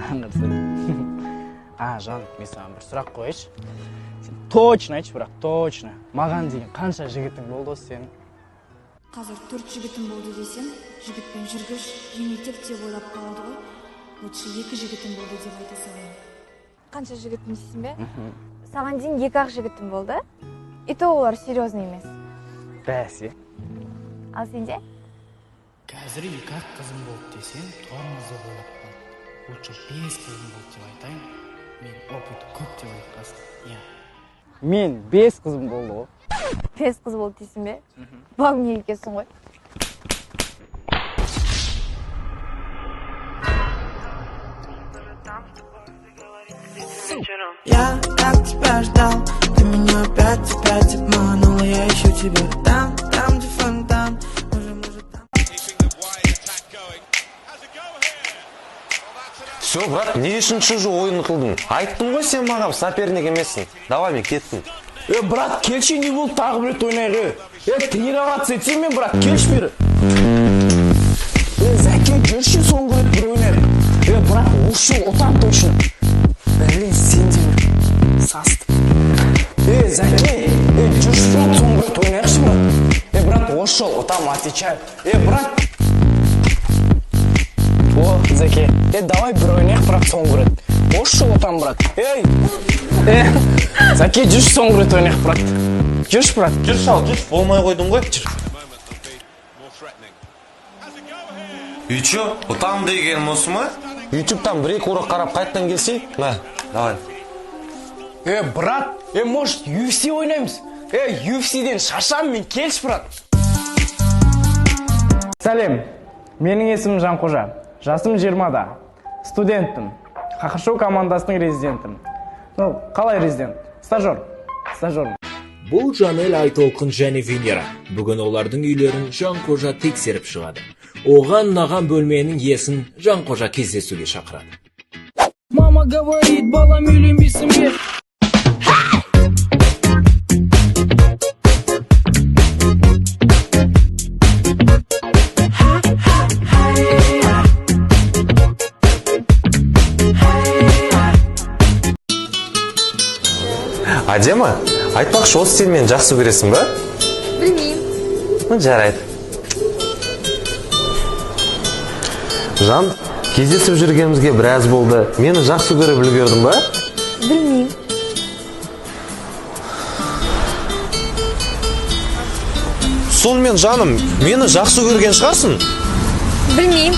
Маған қарасай. А, жан, мен саған бір сұрақ қояйыншы. Сен точно айтшы, бірақ точно. Маған деген қанша жігітің болды осы сенің? Қазір 4 жігітім болды десем, жігітпен жүргіш, жеңілтек деп ойлап қалады ғой. Лучше 2 жігітім болды деп айта салайын. Қанша жігітім дейсің бе? Саған дейін 2-ақ жігітім болды. И то олар серьезный емес. Бәсе. Ал сенде? Қазір 2-ақ қызым болды десем, тормоз деп ойлап қалды. Лучше 5 қызым болды деп айтайын. Мен опыт көп деп ойлап қалсын. Иә. Мен 5 қызым болды ғой. 5 қыз болды дейсің бе? Бабник екенсің ғой. Я так тебя ждал, ты меня опять, опять обманула. Я ищу тебя там, там, где фонтан. Может, там. Все, брат, не үшін чужой ойын қылдың? Айттым ғой, сен маған соперник емессің. Давай, мен кеттім. Брат, келші, не болды, тағы бір рет ойнайық. Тренироваться етсем мен, брат, келші бері. Зәке, жүрші, соңғы рет бір ойнайық. Брат, осы жолы ұтам точно. Блин, сен де бір састым. Зәке, жүрші, брат, соңғы рет ойнайықшы, брат. Брат, осы жолы ұтам, отвечаю. Брат. О, Зәке, давай бір ойнайық, брат, соңғы рет. Осы жолы ұтам, брат. Ей, Зәке, жүрші, соңғы рет ойнайық, брат. Жүрші, брат. Жүрші, ал, жүрші, болмай қойдың ғой. Жүр. И чё, ұтам деген осы ма? Ютубтан бір-екі урок қарап қайттан келсей, на, давай. Брат, может, UFC ойнаймыз? UFC-ден шаршам мен, келші, брат. Сәлем, менің есімім Жанқожа, жасым 20-да, студентпін, ХХШ командасының резидентім. Ну, қалай резидент? Стажер, стажер. Бұл Жанель, Айтолқын және Венера. Бүгін олардың үйлерін Жанқожа тексеріп шығады. Оған ұнаған бөлменің иесін Жанқожа кездесуге шақырады. Мама говорит, балам, үйленбейсің бе? Әдемі, айтпақшы, осы сен мені жақсы көресің ба? Білмеймін. Ну, жарайды. Жан, кездесіп жүргенімізге біраз болды. Мені жақсы көріп үлгердің ба? Білмеймін. Сонымен, жаным, мені жақсы көрген шығарсың? Білмеймін.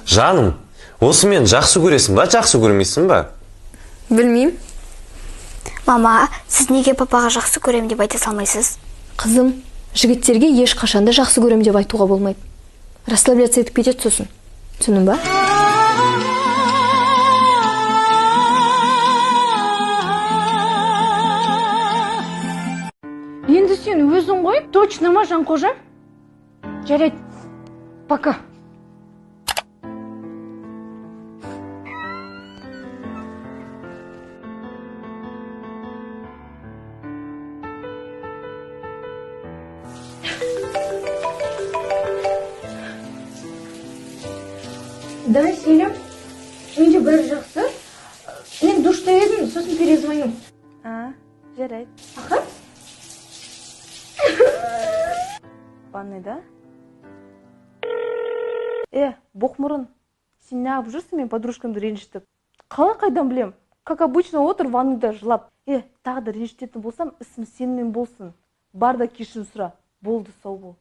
Жаным, осы мені жақсы көресің ба, жақсы көрмейсің ба? Білмеймін. Мама, сіз неге папаға жақсы көрем деп айта салмайсыз? Қызым, жігіттерге ешқашанда жақсы көрем деп айтуға болмайды. Расслабляться етіп кетеді сосын. Түсіндің ба? Енді сен өзің ғой, точно ма, Жанқожа? Жарайды, пока. Да, Селим, менде бәрі жақсы. Мен душта едім, сосын перезвоню. А, жарайды. Аха. Ванныйда? Боқмұрын, сен неғып жүрсің мен подружкамды ренжітіп? Қалай қайдан білем? Как обычно отыр ванныйда жылап. Тағы да ренжітетін болсам, ісім сенімен болсын. Бар да кешірім сұра. Болды, сау бол.